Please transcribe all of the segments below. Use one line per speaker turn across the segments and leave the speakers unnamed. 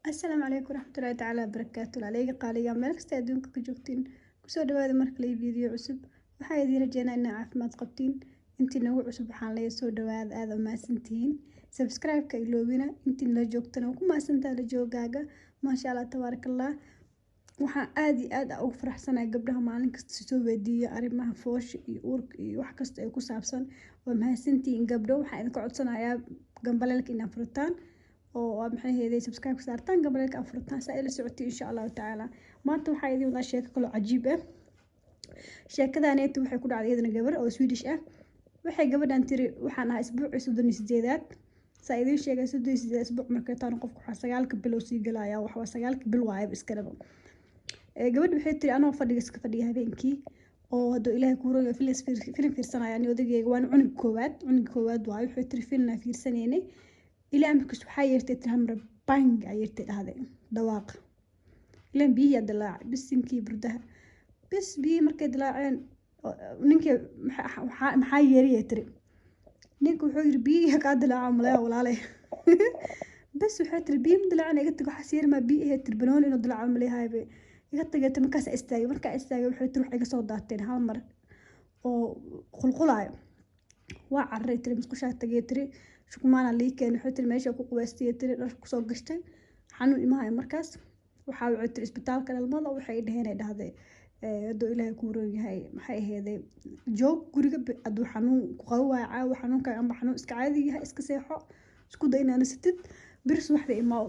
Asalaamu calaykum waraxmatullaahi tacaala wabarakaatu. Walaaleyga qaaliga, meel kasta adduunka ka joogtiin, kusoo dhawaada mar kale video cusub. Waxaa idiin rajeynaa inaa caafimaad qabtiin. Intii nagu cusub waxaan leeyahay soo dhawaada, aada umahadsantihiin. Subscribe-ka iloobina. Intii nala joogtana waa ku mahadsantaha la joogaaga. Maasha Allah, tabaarakallah. Waxaan aada iyo aad ugu faraxsanahay gabdhaha maalin kasta soo weydiiya arrimaha foosha iyo uurka iyo wax kasta ay ku saabsan. Waa mahadsantihiin, gabdho. Waxaan idinka codsanayaa gambaleelka inaad furtaan oo maxay ahayd, subscribe ka saartaan, gambaleelka aad furtaan, saa ila socotiin, insha Allahu tacaala. Maanta waxaa idin wadaa sheeko kaloo cajiib ah. Sheekadaneetu waxay ku dhacday iyadana gabar oo Swedish ah. Waxay gabadhan tiri: "Waxaan ahaa isbuucii 38-aad." Saa idiin sheegay, 38 isbuuc markay taan qofku waxaa 9-ka bilow sii galaya, waxaa 9-ka bil waayaba iska dhabo. Gabadha waxay tiri: "Anoo fadhiga iska fadhiya habeenkii oo hadduu Ilaahay kuu rogayo filim fiirsanaya ani odageyga, waana cunug koowaad, cunug koowaad waayo." Waxay tiri: "Filmna fiirsanaynay, ilaa amarkiis waxaa yeertay," tiri, "hamra bang aa yeertay," dhahday, "dhawaaqa ilaan biyihii dilaacay, bisinkii burdaha bis. Biyihii markay dilaaceen, ninkii maxaa yeeriyay?" tiri. Ninka wuxuu yiri: "Biyihii kaa dilaaca malaya, walaale." Bas waxay tiri: "Biyi ma dilaacin, iga tag. Waxaas yeeri maa biyi ahayd," tiri. "Banooni inuu dilaaco maleehaybe, iga tagay." Markaas istaagay, markaa istaagay, waxay tiri, "wax iga soo daateen hal mar oo qulqulaayo. Waa cararay," tiri. "Musqushaa tagay," tiri. "Shukmaana lii keenay," waxay tiri. "Meesha ku qubaystay," tiri, "dhar kusoo gashtay, xanuun imahayo." Markaas waxaa waxay tiri isbitaalka dhalmada waxay dhaheen, ay dhahday, "Hadduu Ilaahay kuu roon yahay, maxay aheeday, joog guriga. Hadduu xanuun ku qabo waayo caawa, xanuunka amba xanuun iska caadi yahay, iska seexo, isku day inaa nasatid, beri subaxda imaaw."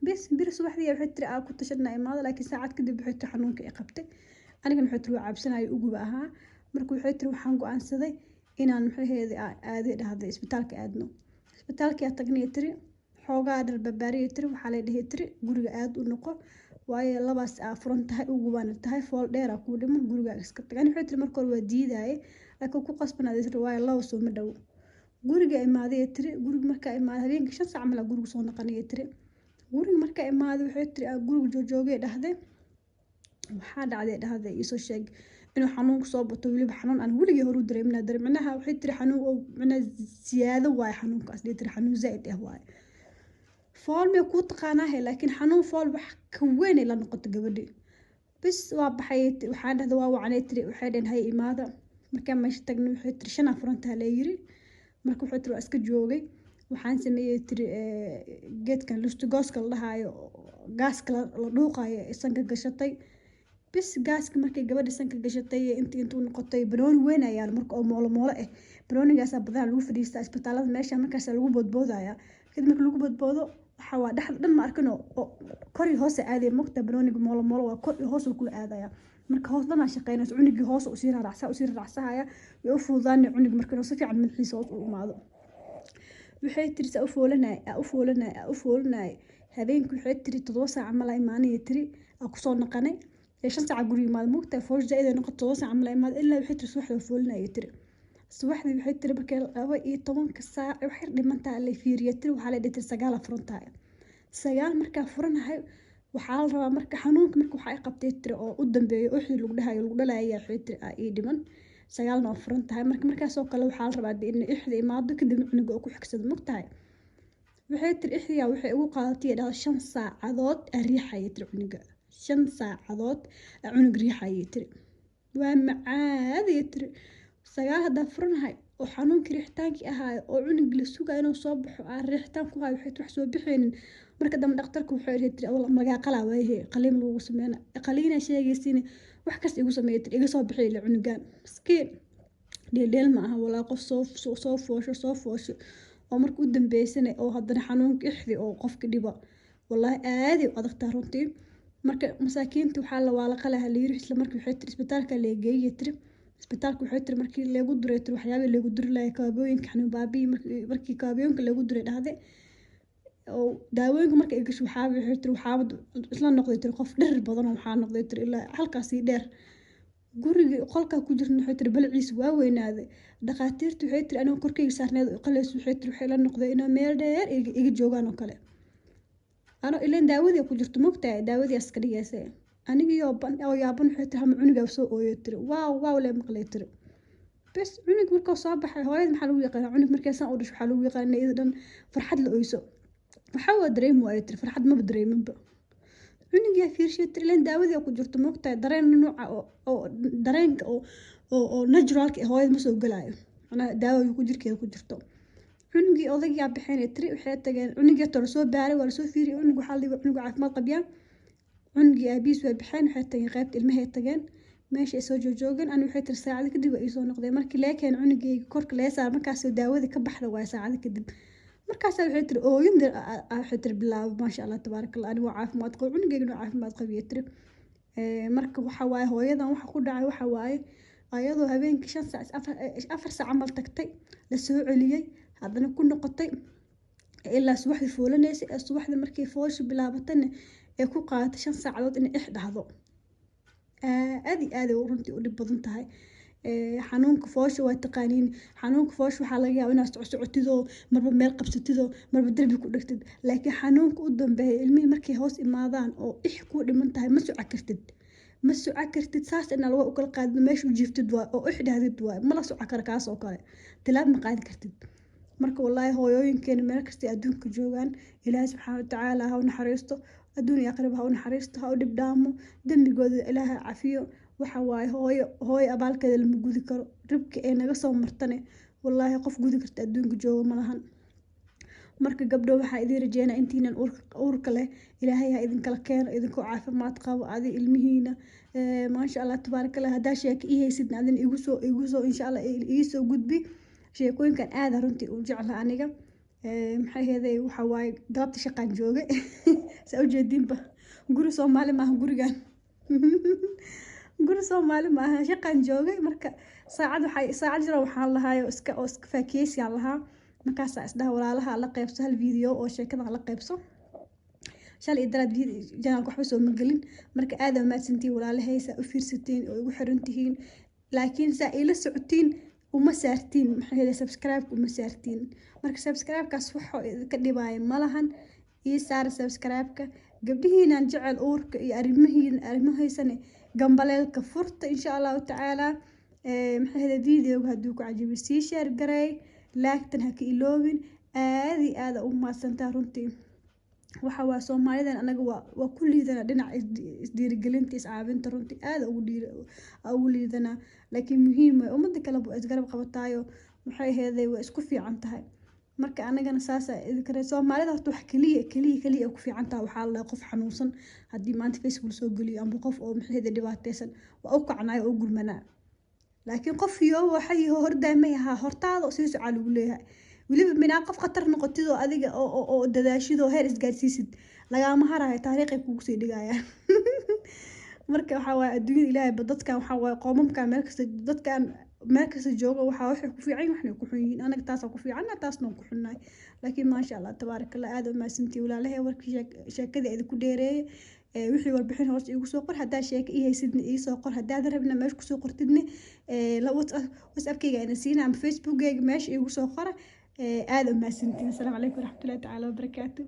Bes beri subaxdii, waxay tiri, aa ku tashanaa imaado. Laakiin saacad kadib, waxay tiri, xanuunka i qabtay. Anigana, waxay tiri, waa cabsanayo, uguba ahaa. Marka waxay tiri, waxaan go-aansaday inaan, maxay aheeday, aaday, dhahday, isbitaalka aadno. Isbitaalkii aa tagnay, tiri. Xoogaa dhalbabaariya, tiri, waxaa la dhihi, tiri, "Guriga aad u noqo, waayo labaas aa furan tahay, ugubaana tahay, fool dheer aa kuu dhiman, gurigaaga iska tag." Ani, waxay tiri, marka hore waa diidaaye, laakiin ku qasbanaaday, tiri, waayo laba soo ma dhowo. Guriga imaaday, tiri. Guriga markaa imaaday habeenkii 5 saac mal guriga soo noqonaya, tiri. Guriga markaa imaaday, waxay tiri, aa guriga joogjoogay, dhahday, waxaa dhacday, dhahday, iisoo sheeg inuu xanuunku soo bato, weliba xanuun aan weligii hore u dareemin dareem. Micnaha, waxay tiri, xanuun oo micnaha siyaado waaye xanuunkaas, dhihi tiri, xanuun zaaid ah waaye. Fool may kuu taqaanaahe, laakiin xanuun fool wax ka weyn ay la noqoto gabadhi. Bis waa baxay. Waxaan dhahday, waa wacnay, tiri. Waxay dhaheen: "Hay, imaada." Markaan meesha tagnay, waxay tiri, 5-aa furantaha lee yiri. Marka waxay tiri, waa iska joogay. Waxaan sameeyey, tiri, geedkan lustigooska la dhahaayo, gaaska la dhuuqaayo, sanka gashatay. Bis gaaska markay gabadha sanka gashatay, inta u noqotay, banooni weyn ayaa marka oo moolo moolo ah. Banoonigaasaa badanaa lagu fadhiistaa isbitaalada meesha, markaasaa lagu boodboodaya. Kadib marka lagu boodboodo, waxa waa dhexda dhan ma arkin oo kor iyo hoos aadaya mogta. Banooniga moolo moolo waa kor iyo hoos uu kula aadaya. Marka hoos dhanaa shaqeynayso, cunugii hoos usii raaracsa, usii raaracsahaya, way u fududaanay cunug marka inuu si fiican madaxiisa hoos u imaado. Waxay tiri, saa u foolanay, aa u foolanay, aa u foolanay. Habeenkii, waxay tiri, 7 saac mala imaanaya, tiri, aa kusoo naqanay. 5 saac guriga imaada mogta, foosh zaaid ay noqoto, 7 saac mala imaada ilaa, waxay tiri, subaxda foolanaya, tiri. Subaxdii, waxay tiri, markay 12-ka saac wax yar dhimantaa la fiiriya, tiri, waxaa la dhihi, tiri, 9 furan tahay. 9 markaa furanahay, waxaa la rabaa marka xanuunka marka waxaa i qabtay, tiri, oo u dambeeyo wixii lagu dhahayo lagu dhalaya. Waxay tiri, aa ii dhiman, 9-na waa furan tahay. Marka markaasoo kale waxaa la rabaa in ixda imaado, kadibna cunuga oo ku xigsado mogtahay. Waxay tiri, ixdiyaa waxay ugu qaadatay, dhahda, 5 saacadood aa riixaya, tiri, cunuga. 5 saacadood aa cunug riixaya, tiri. Waa macaadaya, tiri. 9 haddaa furanahay oo xanuunkii riixitaankii ahaayo oo cunug la sugayo inuu soo baxo aan riixitaan ku hayo, waxay tiri, wax soo bixaynin. Marka dambe dhakhtarka wuxuu yiri, tiri, magaa qalaa waayahe, qaliin lagugu sameyna, qaliina sheegaysiin, wax kasta igu sameeyay, tiri, iga soo bixi ila cunugan miskiin. Dheeldheel ma aha walaa. Qof soo foosho, soo foosho oo marka u dambeysana oo haddana xanuunka ixdi oo qofka dhiba, wallaahi aaday u adagtaa runtii. Marka masaakiinta waxaa la waa la qalaha la yiri isla markii. Waxay tiri, isbitaalka leegeeyay, tiri. Isbitaalka, waxay tiri, markii leegu duray, tiri, waxyaabihii leegu duri lahay, kaabooyinka xanuun baabi'i. Markii kaabooyinka leegu duray, dhahde, oo daawooyinka marka ay gasho, waxaaba, waxay tiri, waxaaba isla noqday, tiri, qof dherer badan oo waxaa noqday, tiri, ilaa halkaasii dheer. Gurigii qolkaa ku jirna, waxay tiri, balciisa waa weynaaday. Dhakhaatiirta, waxay tiri, aniga korkeyga saarneed oo qalayso, waxay tiri, waxay la noqday inay meel dheer iga joogaan oo kale ano, ileen daawadii ku jirto mogtahay, daawadii iska dhigaysa. Anigii oo yaaban, waxay tiri, hama cunugaa soo ooyo, tiri. Waaw waaw lee maqlay, tiri. Bes cunug markuu soo baxay, hooyada maxaa lagu yaqaanaa? Cunug markay saan u dhasho waxaa lagu yaqaanaa iyada dhan farxad la oyso. Waxaa waa dareemi waayo, tiri, farxad maba dareeminba. Cunugaa fiirshay, tiri, ileen daawadii ku jirto, moogtahay, dareen nooca oo dareenka oo naturalka ee hooyada ma soo galaayo, macnaha daawadii ku jirkeeda ku jirto. Cunugii odaygaa baxeen, tiri, waxay tageen cunugii horta lasoo baaray, waa lasoo fiiriyay cunug. Waxaa la yidhi cunuga caafimaad qabyaa. Cunugii aabihiis way baxeen, waxay tageen qaybta ilmahay tageen, meesha ay soo joogjoogeen. Ani waxay tiri saacado kadib waa iisoo noqdeen. Markii lee keen cunugeyga korka lee saar, markaas daawadii ka baxda waay saacado kadib. Markaas waxay tiri ooyin waxay tiri bilaabay, maasha Allah, tabaaraka Allah, ani waa caafimaad qabo, cunugeygana waa caafimaad qabiya, tiri. Marka waxa waaye hooyadan waxa ku dhacay waxa waaye ayadoo habeenkii 5 saac, 4 saac camal tagtay, la soo celiyey, haddana ku noqotay ilaa subaxdii foolanaysay. Ee subaxdii markii foosha bilaabatayna ee ku qaadatay 5 saacadood inay ix dhahdo. Aad iyo aad ay runtii u dhib badan tahay xanuunka foosha, waa taqaaniin. Xanuunka foosha waxaa laga yaabaa inaad socsocotidoo marba meel qabsatidoo marba derbi ku dhegtid, laakiin xanuunka u dambeeya ilmihii markay hoos imaadaan oo ix kuu dhiman tahay, ma soco kartid, ma soco kartid. Saas inaa laga u kala qaadid, meesha u jiiftid waay oo ix dhahdid waay, ma la soco karo kaas oo kale, tilaab ma qaadi kartid. Marka wallaahi hooyooyinkeena meel kastay adduunka joogaan, Ilaahay subxaana watacaala ha u naxariisto, adduun iyo aakhiraba ha u naxariisto, ha u dhib dhaamo dembigooda, Ilaahay ha cafiyo. Waxa waaye hooyo, hooyo abaalkeeda lama gudi karo. Dhibka ee naga soo martane wallaahi qof gudi karta adduunka jooga ma lahan. Marka gabdho, waxaa idiin rajeynaa intiinan uurka leh, Ilaahay ha idinkala keeno idinkoo caafimaad qabo, adi ilmihiina, maasha Allah, tabaaraka Allah. Haddaa sheeko ii haysidna, adina igu soo insha Allah iisoo gudbi sheekooyinkan. Aada runtii u jeclaha aniga. Maxay aheeday, waxa waaye galabta shaqaan joogay, saa ujeediinba. Guri Soomaali maaha gurigan, guri Soomaali maaha, shaqaan joogay. Marka saacad waxay saacad jira waxaan lahaayo iska oo iska faakeysi aan lahaa. Markaasaa isdhaha walaalaha la qaybso hal video oo sheekada la qaybso. Shalay iyo daraad channelka waxba soo ma gelin. Marka aad aa mahadsantihiin walaalahay, saa u fiirsatiin oo igu xiran tihiin, laakiin saa ila socotiin uma saartiin, maxay ahayd, subscribe uma saartiin. Marka subscribe-kaas waxa idinka dhibaya malahan, ii saara subscribe-ka. Gabdhihiinan jecel uurka iyo arrimihiin arrimahaysane, gambaleelka furta insha Allahu tacaala. Maxay ahayd, videoga hadduu ku cajibo sii share gareey, like-tan ha ka iloobin. Aad iyo aad u mahadsantaa runtii. Waxa waa Soomaalidan anaga waa ku liidana dhinaca isdhiirigelinta, iscaawinta, runtii aad ugu liidanaa, laakiin muhiim waay. Ummadda kaleba waa isgarab qabataayo, maxay aheeday, waa isku fiican tahay. Marka anagana saasa idinka Soomaalida horta wax kaliya kaliya kaliya ku fiican tahay waxaa la qof xanuunsan haddii maanta Facebook soo geliyo amba qof oo maxay aheeday dhibaateysan, waa u kacnaayo oo u gurmanaa. Laakiin qof iyo waxay hordaamay ahaa hortaada sii socaa lagu leeyahay. Weliba minaa qof khatar noqotid oo adiga oo dadaashid oo heer isgaarsiisid, lagaama harayo, taariikhay kugu sii dhigayaan. Marka waxaa waaye adduunyada Ilaahay ba dadkan, waxaa waaye qoomamkan meel kasta, dadkan meel kasta jooga, waxaa waxay ku fiican yihiin, waxna ku xun yihiin. Anaga taasaa ku fiicanna, taasna waan ku xunnahay, laakiin maasha Allah, tabaaraka Allah, aad u mahadsantihiin walaalahay. Warkii sheekadii idinku dheereeyay, wixii warbixin hoos iigu soo qor. Haddaa sheeko ii haysidna ii soo qor, haddaadan rabina meesha kusoo qortidna, WhatsAppkayga ina siina ama Facebookkayga meesha iigu soo qora. Aad u mahadsantihiin. Asalaamu calaykum waraxmatullahi tacaala wabarakaatu.